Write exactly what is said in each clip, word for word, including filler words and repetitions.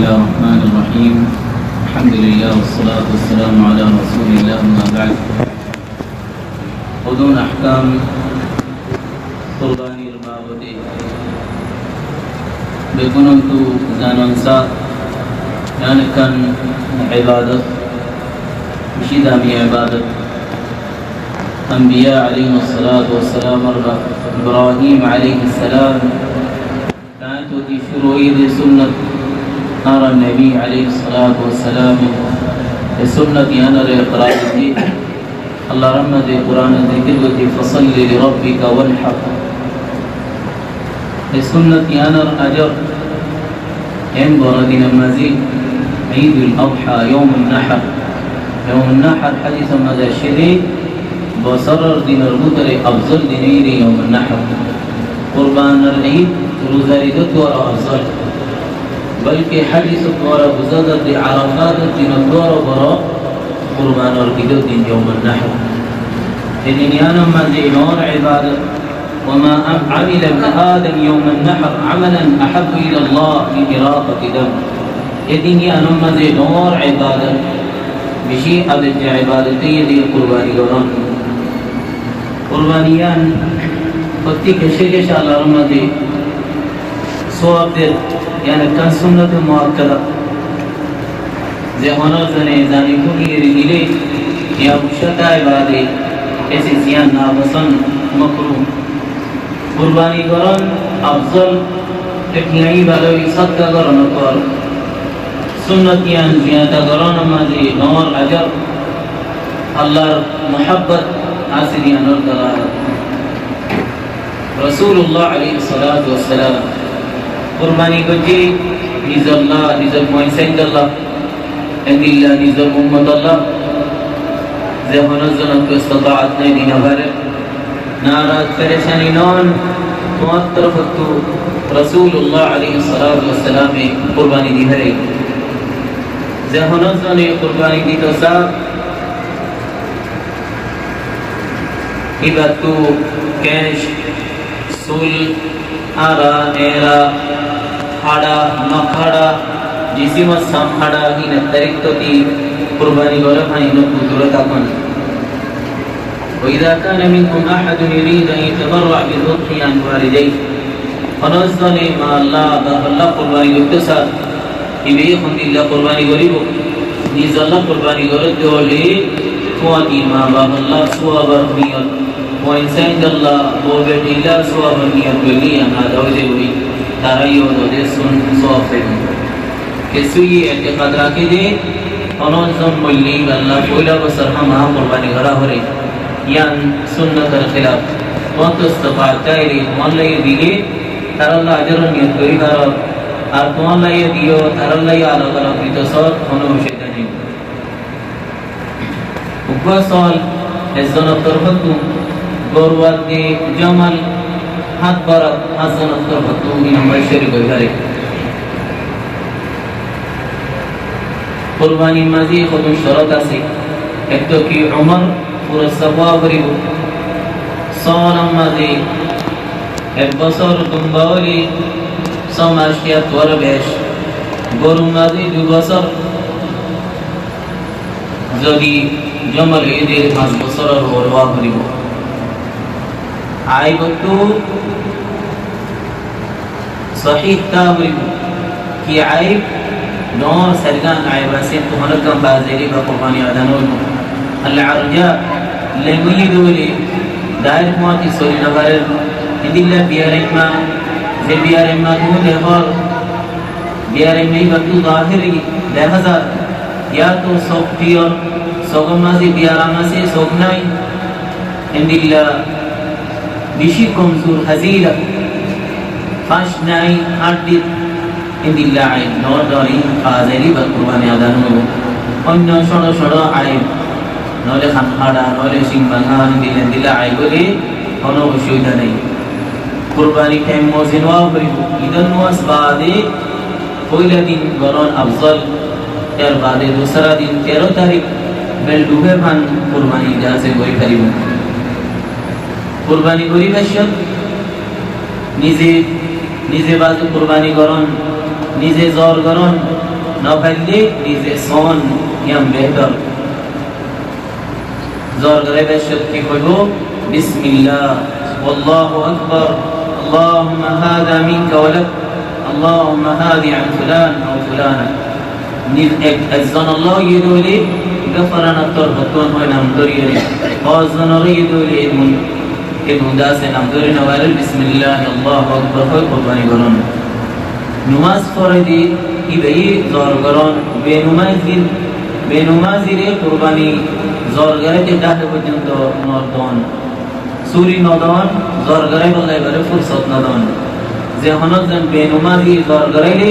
بسم الله الرحمن الرحيم. الحمد لله والصلاة والسلام على رسول الله، أما بعد. Hodún ahkám kurbanir babote beggúnottú zanon sa, yián ekkán ibadot, beci dami ibadot. Ambiya aléihimus salatu wassalamor baf Ibrahim aléihis salam táñtottu cúru óiye de sunnot, añárar nobi aléihis salatu wassalame e sunnot yiánore iqrar goijjé. Allah r mazé Quranot zikir goijjé, "فصل لربك وانحر." E sunnot yiánor ajor en boro dinor mazé Eidul Adha, Yaumun Nahar. Yaumun Nahar hadisor mazé aiccé de, bosóror dinor bútore afzol din óiye de Yaumun Nahar. Kurbanor Eid, ruzar Eidottú aró afzol. Bolke hadisot duara buzá za de Arafator dinottú aró boro kurbanor Eidor din Yaumun Nahar. E din yiánor mazé noor ibadot, "وما عمل ابن آدم يوم النحر عملا أحب إلى الله من إراقة دم." E din yiánor mazé noor ibadot, beci abejja ibadot óiye de kurbani goron. Kurbani yián fottí kece kece Allah r mazé sowab der, yián ekkán sunnote muakkada. Ze honó zone zani fúni eri dile, yián ucá táke bade, ese yián nafosón, makruh. Kurbani goron afzol, e thiañ íba loi sodka goron ottu sunnot yián ziyada goronor mazé noor ajor, Allah r muhabbot asé de yiánor dalalat. Rosulullah aléihis salatu wassalam kurbani goijjé nizolla, nizor fuain sáindolla, endilla nizor ummotolla, ze honó zonottú istotaat nái, di no fare, naraz, ferecani non, tuáñr torofottú Rosulullah aléihis salatu wassalame kurbani di fare. Ze honó zone kurbani dito sa, íbattú kec, sul, ara, era, hára, no hára, jisimor sam hára, híin tarík toti kurbani goré fán, híinottú dure tákon. وإذا كان منكم أحد يريد أن يتبرع بالأضحية عن والديه. Honó zone malla, bafalla kurbani goitto sar, íba hondilla kurbani goribo? Nizolla kurbani goródde óile, tuáñti ma bafalla suwabor niyot, fuain sáindolla, bou betilla suwabor niyot goille yián ada ói zaibo, tará yó dode sun suwab faibo. Kessú ye etekad raké de, honó zon moille íballa foila bosór hámaha kurbani gorá foré, yián sunnotor hilaf. Tuáñttu istotaat táile, tuáñlla yó dile, tarálla ajoror niyot gorí faró, ar tuáñlla yó diyó, tarálla yó alok alok dito só, honó ocubida nái. Uggwá sóal, ezzonor torfóttu goru adde jomal hát barat, hát zonor torfóttu híin ammáre córik ói faré. Kurbanir mazé hodún corot asé, ekto ki umor furasá ówa foribó, sónor mazé ek bosór dumba óile só mac, yáttu aró bec, gorur mazé dui bosór, zodi jomal óiye de fañs bosóror uore ówa foribó. Aibottú sóhih táka foribó. Ki aib? Noó sairgán aib asé, honókkan bazeli ba kurbani ada no óibo. Al arja, leng óiye de óile, dair fuáñti soli no farer, endilla biyaraimma, ze biyaraimma tuñí dehór, biyaraimma íbattú zahiri dehá zar, yáttu sók fiyol, sókor mazé biyaram asé, sók nái, endilla beci komzur hazila, fañs nái, hañçdit, endilla aib, noó dóri bazeli ba kurbani ada no óibo. Oinno cóñço cóñço aib, noóile han haça, noóile cing báñga, endilla endilla aib óile honó ocubida nái. Kurbani thaim mozin ówa foribó, Idor nomaz baade foila din goron afzol, er baade dusra din, teró tarík bel dhufe fán kurbani jaiz gorí faribó. Kurbani goríbar cómot nize, nize baze kurbani goron, nize zor goron, Nofaillé nize soón, yián behtor. Zor goráibar cót ki hoibó? Bismillah, Allahu Akbar, Allahumma hada minka wa lak, Allahumma hadi an fulan aw fulana. Niz ek, ekzon Allah yé dóile, ibá fulan ottor hottún hoi nam dóri yé. Fañs zon yé dóile, e mun, e mun dase nam dóri no fare, Bismillah, Allahu Akbar hoi kurbani goron. Nomaz forai de ibáye zor goron, benomazir, benomazire kurbani zor goráite dháke foijjonto no don. Suri no don, zor goráibolla ibáre fursot no don. Ze honó zon benomazi zor goráile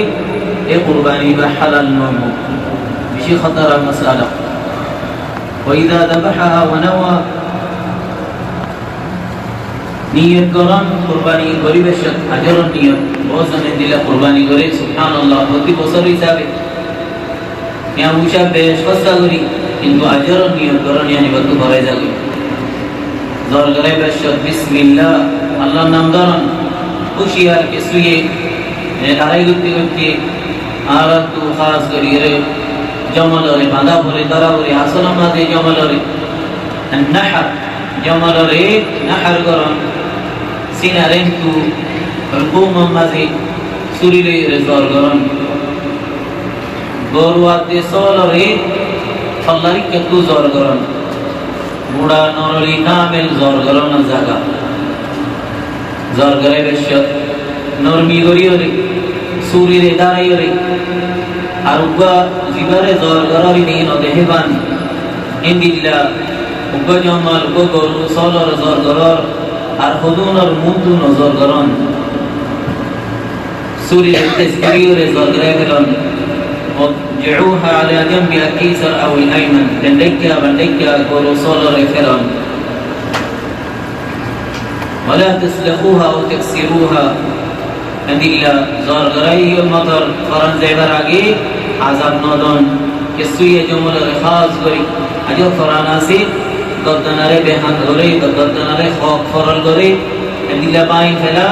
e kurbani ibár halal no óibo. Beci hótara masala. Wa iza zabahaha wa nawa, niyot goron kurbani goríbar cót, ajoror niyot. Bout zone endilla kurbani gore, subhanallah, foti bosór hísabe. Yián ucá bec hóssa gorí, kintu ajoror niyot goron, yián ibáttu forai zagói. Zor goráibar cót, Bismillah, Allar nam doron, kúciyar kessúye, e, lorai goitte goitte, añárattu hás gorí ere, jomolore, bañdá fore, dóra fore, asolor maze jomolore. An-nahar, jomolore nahar goron, sinarenttu, hulkumor maze suri loiyore zor goron. Goru adde sólore fallarikkattú zor goron. Gura norori kamel zor goronor zaga. Zor goráibar cót normi goríyore, surire daraiyore, ar uggúa zibáre zor gorór ine no dehéban. Endilla uggúa jomol, uggúa goru sólore zor gorór, ar hodunor muúntu nozor goron. Surire tez goríyore zor gorái felon. Udji'uha ala janbi al-aysar aw al-ayman. Dendekka, bandekka goru sólore felon. Wala tuslakhuha aw tuksiruha. Endilla zor goráiyor motor foran zaibar age azab no don. Kessúye jomolore hás gorí, aijjó foran asé, gordanare behan goré, gordanare hók foral goré, endilla báñgi fela,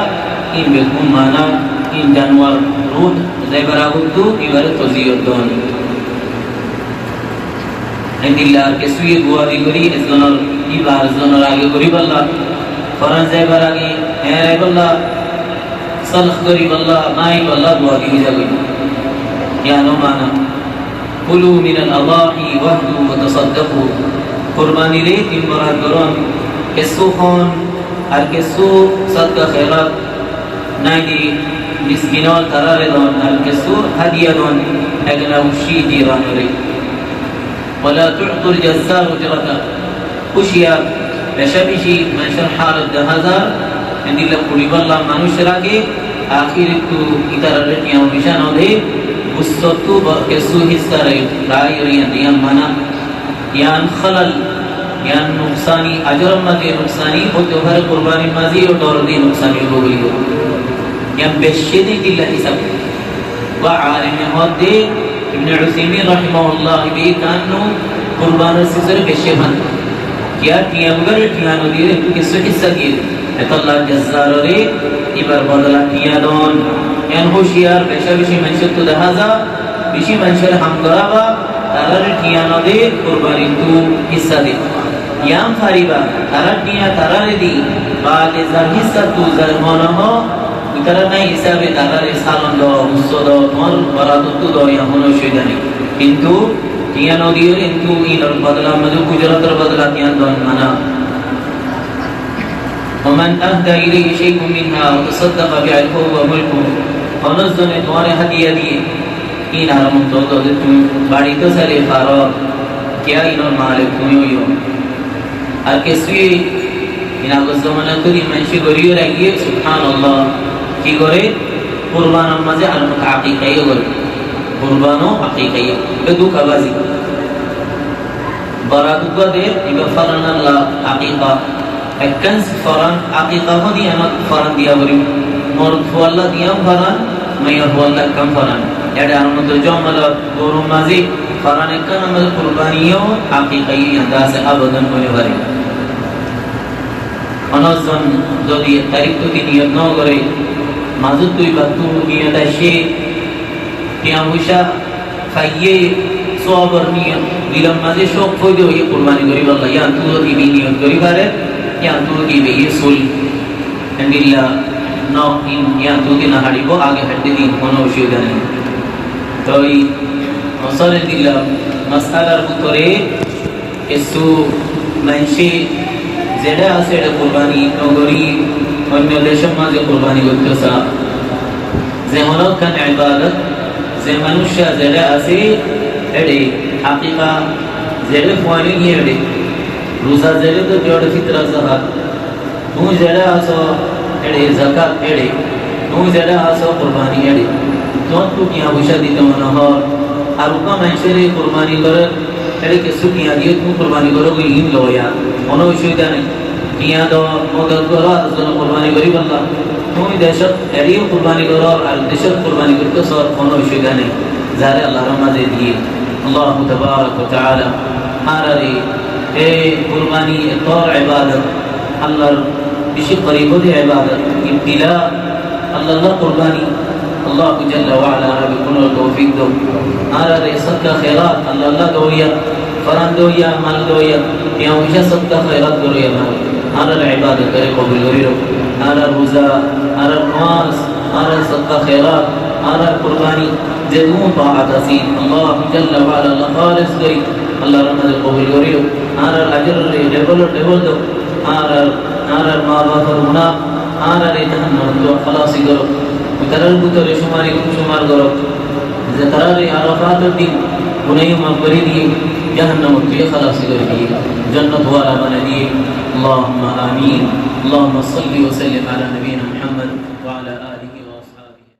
in beggún mana, in januar ruh zaibar agottu ibáre toziyot don. Endilla ar kessúye duwa di gorí, ekzonor iba arekzonor age goríbolla, foran zaibar age, eraibólla, solh goríbolla, báñgibolla duwa di ói zagói. Yiáno mana. Kulu minal adahi wahdu wa tasaddaqu. Kurbanire tin borad goron, kessú hon, ar kessú sodka kherat nai di miskinor tarare don, ar kessú hadiya don, egna uccí jiranore. Wala tu'tul jazzar ujrata. Huciyar, beca beci manúcor halot dehá zar, endilla furibolla manúc rake, ahérittu itarare tiañ foicá no de, gussottu ba-, kessú hissare rai rai diyan mana. Yián halal, yián nuksani, ajoror maze nuksani, ói fare kurbanir maze ó dor di nuksani óibo buli. Yián beci de endilla hisab. Uggwá alime hoódde, Ibne Usaimin rahimahullah, ibá kannú kurbanor sizore beci fan. Kiyá tiañ uggwáre tiañ no diyóre, kessú hissa diyóre. Etolla jazzarore ibar bodola tiañ don. Yián huciyar, beca beci manúcottu dehá za, beci manúcore ham goraiba, tarare tiañ no de, kurbanittú hissa de. Yián fariba, tarar tiañ tarare di, bade zar hissattu zar mone hoó, Ítara nai hísabe tarare salon do, gusso do, tuáñr boradottú do, yián honó ocubida nai. Kintu tiañ no diyóre, kintu inor bodolar maze, ujurotor bodola tiañ don mana. Wa man ahda ilayhi shay'un minha aw tasaddaqa bihi fahuwa mulkuh. Honó zone tuáñre hadiya diye, in ar mutto dode tuñí bari to sale faro, kiyá inor malik tuñí óiyo. Ar kessúye in agor zomanat tódi maincé gorí raikké, subhanallah. Ki goré? Kurbanor mazé ar mot aqiqa yó goré. Kurban o aqiqa yó. Ibá dukabazi. Borat uggwá der, ibá foran olla aqiqa. Ekkán foran aqiqa hoó de, añár foran diya goré. Morot fualla diya foran, maiya fualla ekkán foran. Ede ar mot jomolot Gorur mazé foran ekkán, ar mazé kurbani yó, aqiqa yó, yián de asé, abadan ói no faré. Honó zon zodi ek tarík tóti niyot no goré, mazóttu ibattú niyot aiccé, tiañ foicá Háiye sóabor niyot, dilor mazé cók foida óiye kurbani goríballa, yíantu zodi ibá niyot gorí fare, yíantu zodi ibá yí sul, héndilla no, in, yíantu zodi no haçibo, age haçi din, hono ocubida nai. Toi, asóle héndilla masalar bútore kessú maincé zeçé asé eçé kurbani no gorí, oinno decór mazé kurbani goittó sa. Ze honó ekkán ibadot, ze manúic zeçé asé eçé akika, zeçé fuain óiye eçé, ruza zeçé dóijje eçé, fitra zakat, tuñí zeçé asó eçé, zakat eçé, tuñí zeçé asó kurbani eçé, tuáñttu tiañ foicá dito no hoór, ar uggwá maincóre kurbani gorér, eçé kessú tiañ diyé tuñí kurbani goró buli ín loiya, hono ocubida nai. Tiañ do modot goró ar zone kurbani goríballa. Tuñí decót eçé yó kurbani goró ar decót kurbani goittó só, hono ocubida nai. Zaré Allar mazé diyé. Allahu tabarak wa taala añárare e kurbani ettór ibadot, Allar beci korib de ibadot, ibtila, Allalla kurbani, Allahu jalla wa ala añára beggúnore toufik douk. Añárare sodka kherat Allalla doiya, foran doiya, mal doiya, tiañ foicá sodka kherat goróiya, añárar ibadot ore kobul gorí louk. Añárar ruza, añárar nomaz, añárar sodka kherat, añárar kurbani, ze dun taat asé, Allahu jalla wa ala Allah khalis gorí, Allar mazé kobul gorí louk. Añárar ajor ore double double douk. Añárar, añárar ma bafor guná, añárare jahannamottu halasi goró. Itarar bútore cumari cumar goró. Ze tarare Arafator din guná maf gorí diyé, jahannamottú halasi gorí diyé, jonnot wala banai diyé. اللهم آمين. اللهم صل وسلم على نبينا محمد وعلى آله